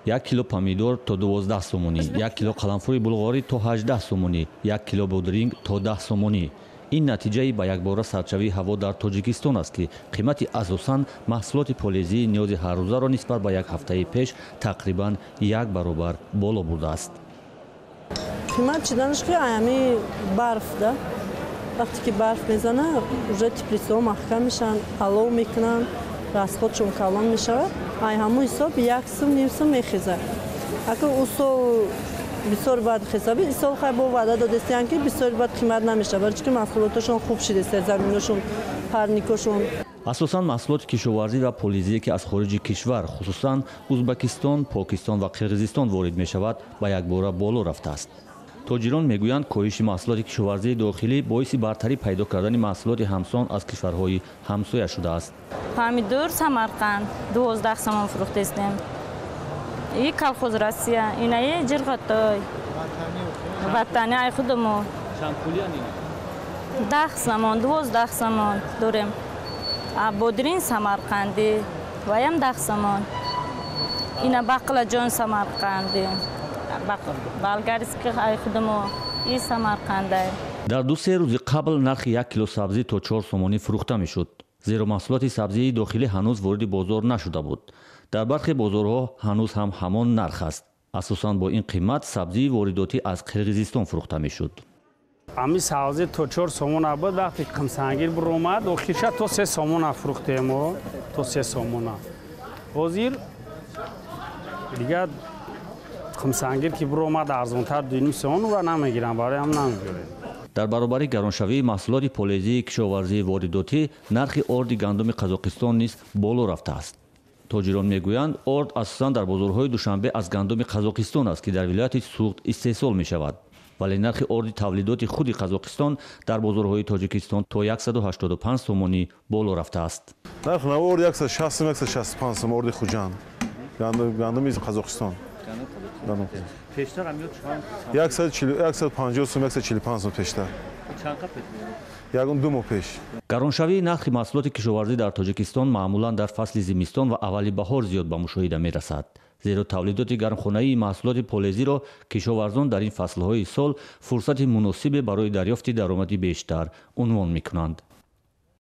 1 кило помидор то 12 сомонӣ, 1 кило қаламфури булғорӣ то 18 сомонӣ, 1 кило бодринг то 10 сомонӣ. Ин натиҷаи ба якбора сардшавии ҳаво дар Тоҷикистон аст, ки қимати асосан маҳсулоти полезии ниёзи ҳаррӯзаро нисбат ба як ҳафтаи пеш тақрибан як баробар боло бурдааст. Қимат шиданаш ки ами барф да. Вақте ки барф мезана, уже теплицаҳо маҳкам мешаванд, алов мекунанд, расходшон калон мешавад. Ай ҳамун ҳисоб 1 сум, ним сум мехезад. Ака у сол бисёр бад хезаби, исол хай бо ваъда додестиян, ки бисёр бад қимат намешавад, барои ки маҳсулоташон хуб шидеста, заминошон, парникошон. Асосан маҳсулоти кишоварзӣ ва полизие, ки аз хориҷи кишвар, хусусан Узбакистон, Покистон ва Қирғизистон ворид мешавад, ба якбора боло рафтааст. Тоҷирон мегӯянд, коҳиши маҳсулоти кишоварзии дохилӣ боиси бартарӣ пайдо кардани маҳсулоти ҳамсон аз кишварҳои ҳамсоя шудааст. Помидор Самарқанд 12 сомон фурӯхтестем. И колхоз Россия, инаи ҷирғатой ватани ай худамо 10 сомон, 12 сомон дорем. Бодрин самарқандӣ ваям 10 сомон. Ина бақлаҷон самарқандӣ, болгарский ай худамо и самарқандай. Дар 2-се рӯзи қабл нархи 1 кило сабзӣ то 4 сомонӣ фурӯхта мешуд, зеро маҳсулоти сабзии дохилӣ ҳанӯз вориди бозор нашуда буд. Дар бархе бозорҳо ҳанӯз ҳам ҳамон нарх аст. Асосан бо ин қимат сабзии воридотӣ аз Қирғизистон фурӯхта мешуд. Ами сабзӣ то 4 сомона буд. Вақте қимсангир биромад, охирша то 3 сомона фурӯхтемо, то 3 сомона. Ҳозир дигар қимсангир ки биромад, арзонтар 2,5 сомон, ура намегирам, барои ҳам намебиёрем. Дар баробари гароншавии маҳсулоти полезии кишоварзии воридотӣ, нархи орди гандуми Қазоқистон низ боло рафтааст. Тоҷирон мегӯянд, орд асосан дар бозорҳои Душанбе аз гандуми Қазоқистон аст, ки дар вилояти Суғд истеҳсол мешавад, вале нархи орди тавлидоти худи Қазоқистон дар бозорҳои Тоҷикистон то 185 сомонӣ боло рафтааст. Нархи нави орд 160 сом, 165 сом, орди Хуҷанд, гандуми Қазоқистон. Пештар? 150 сом, 145 сом пештар, ягон 2 моҳ пеш. Гароншавии нархи маҳсулоти кишоварзӣ дар Тоҷикистон маъмулан дар фасли зимистон ва аввали баҳор зиёд ба мушоҳида мерасад, зеро тавлидоти гармхонаии маҳсулоти полезиро кишоварзон дар ин фаслҳои сол фурсати муносибе барои дарёфти даромади бештар унвон мекунанд.